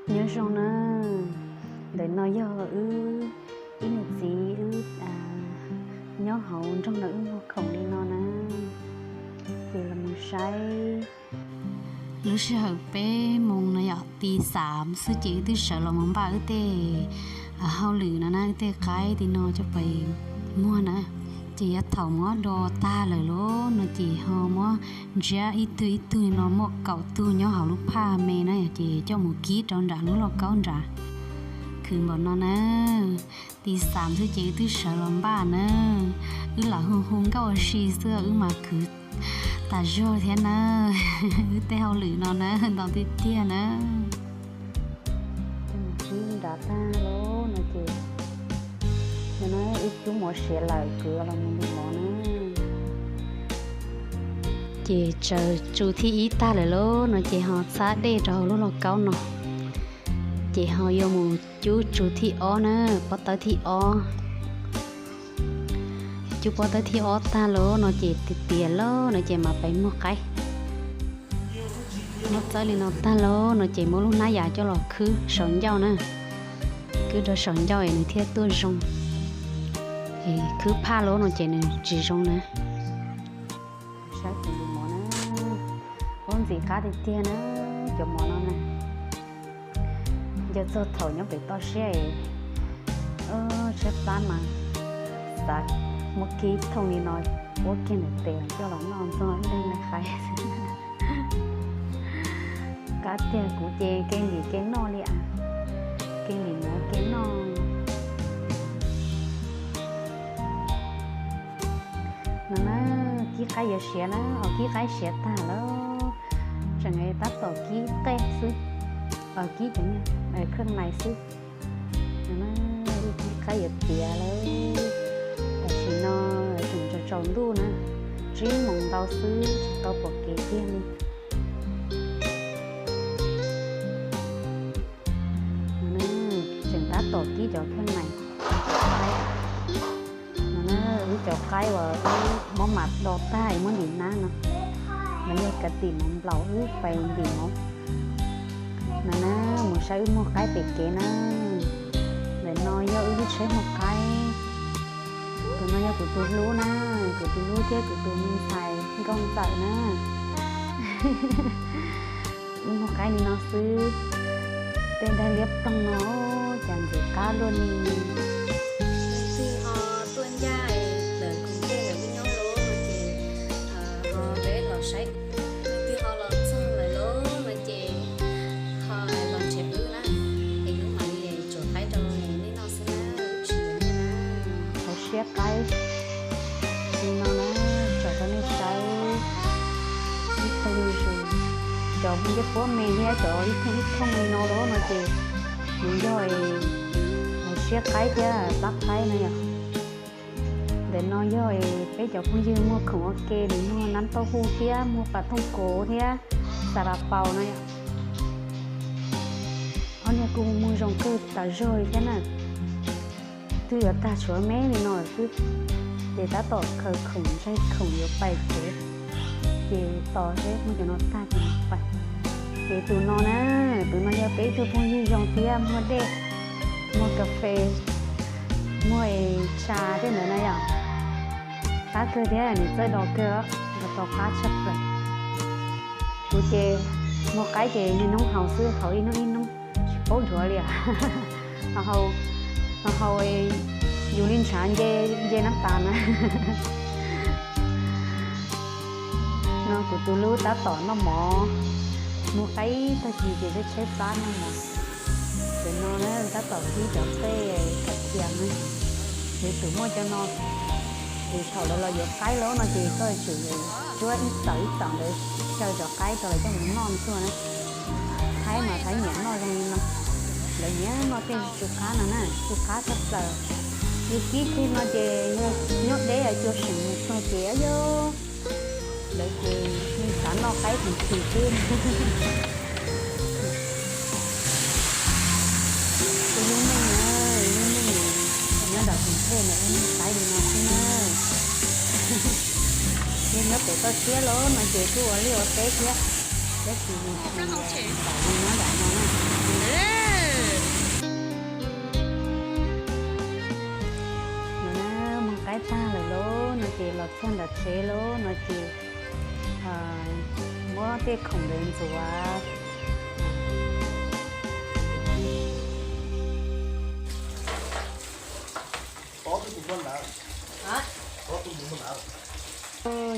Nyob zoo na, ntawm no yog wb ib niam txiv wb nyob hauv nroog no wb muag khoom li no na, ces los mus saib. Lub sij hawm peb moos no yog ti xav xwb ces wb twb sawv los mus npaj wb tej hauj lwm no na, wb tej qaib ti no coj pais muag na. Ces yav thaum muab do tag lawm lauj no ces ho muab ntsiab ib tug ib tug no muaj kaum tug nyob hauv lub phaj me na, ces coj mus kib rau nram lub lauj kaub nram. Khwv npaum no na, ti xav xwb ces wb twb sawv los npaj na. Wb lam hu hu nkauj ua si xwb wb mas khwv tas zog thiab na. Wb tej hauj lwm no na ntau tiag tiag na. Kib nram tag lauj no ces, no wb cub mov siav lawm kwv los mus ntim mov na. Ces tsaws tsu thib ib tag lawm lauj no ces ho txhab dej rau hauv lub lauj kaub no. Ces ho yuav mus cub tsu thib ob na, pob tawb thib ob. Cub pob tawb thib ob tag lauj no ces tiav tiav lauj no ces mam pais muag qaib. Muab txawb li no tag lauj no ces muab lub hnab yas coj los khwb saum ncauj na. Khwb rau saum ncauj es nws thiaj tuaj zoo. Es khwb phaj lauj no ces nws tsis zoo na. Saib kuv tus mov na, ub ntxim qab tiag tiag na, cov mov no na. Nco txog thaum nyob pem toj siab es tshaib plab mas xav muab kib thooj li no, ua kiag nws tes coj los noj ntxuag leej me qhaiv. Qab tiag, kuv ces ke ntim ke noj li as, ke ntim mov ke noj. No na, kib qaib yuav siav na, os kib qaib siav tag lawm, tseem tab tom kib qej xwb, kib cov khej nais xwb. Kib qaib yuav tiav lawm, tam sim no tseem tsaus tsaus ntuj na, tsib moos ntau xwb tsis tau pom kev kiag li. Tseem tab tom kib cov khej nais. No na, wb cov qaib uas wb muab mam do tag es muab ntim nab no, no yog kav tim mov nplaum wb pais ntim mov. No na, mus saib wb muag qaib pem kev na. Ntawm no yog wb lub tsheb muag qaib. Tus no yog kuv tus hlub na, kuv tus hlub thiab kuv tus me ntxhais nkauj ntxawm na. Wb muag qaib li no xwb, tej daig liab ploog no cas ntxim qab luaj li. Leej twg ho tuaj ncaj lawm koom ntej lawm wb nyob lawm no ces ho peb los saib, leej twg ho los txog lawm lauj no ces ho los nrhiav wb na, es wb mam li tsuam qaib rau nej noj xwb na, wb tsis yuav nej na. Hauv siab qaib li no na, tsom rau nej saib ib tug zus, cov ncej puab me thiab cov ib thooj ib thooj li no lawm no ces nws yog hauv siab qaib thiab plab qaib na yom. Ntawm no yog peb cov phooj ywg muag khoom ua ke, nws muag nab tauj huj thiab muag pas thooj kauv thiab xas las paus no yom. Ob niag kuj muag zoo kawg tas zog li thiab na. Twb yuav tag tshuav me li no xwb, ces tab tom khaws khoom ntsaig khoom yuav pais tsev, ces tos seb muag cov no tag ces pais. Ces tus no na, tus no yog peb ib tug phooj ywg zoo thiab muag dej, muag kas fes, muag tshas tej ntawd na yom. Qab kawg thiab nws txawj do kawg, do tau qab tshaj plaws. Kuv ces muag qaib ces niaj hnub haus xwb, haus ib hnub ib hnub tsis paub dhuav li. Haus, haus yus li ntshav nce nab tas na. No kuv tus hlub tab tom noj mov, muag qaib tag kis ces tshaib tshaib plab noj mov. Ntawm no na tab tom kib cov qej kas thias na, yuav tsum muaj cov no, es thaum lawv los yuav qaib lawm no ces koj yuav tsum cuab ib txawm ib txawm ntawd xyaw cov qaib rau lawv coj mus noj ntxuag na. Thaib mas thaib nyiam noj zoo li no, lawv nyiam noj tej tsu qab no na, tsu qab tshaj plaws. Yus kib kiag no ces yog nyob deb cua seem mus txog ces yog lawv ces yeej xav noj qaib tus twg xwb. Tus lub neej na, lub neej nyob nram Koos Thej ntawd ib qaib li no xwb na. Yog nyob pem toj siab lawm no ces kuj ua liaj ua teb thiab, tab sis nws tsis nyob nram no na. Txog ntawm tsev lawm no ces muab tej khoom ntawd ntxuav.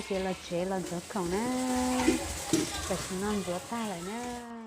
Ces los tsev los ntxuav khoom na, tam sim no ntxuav tag lawm na.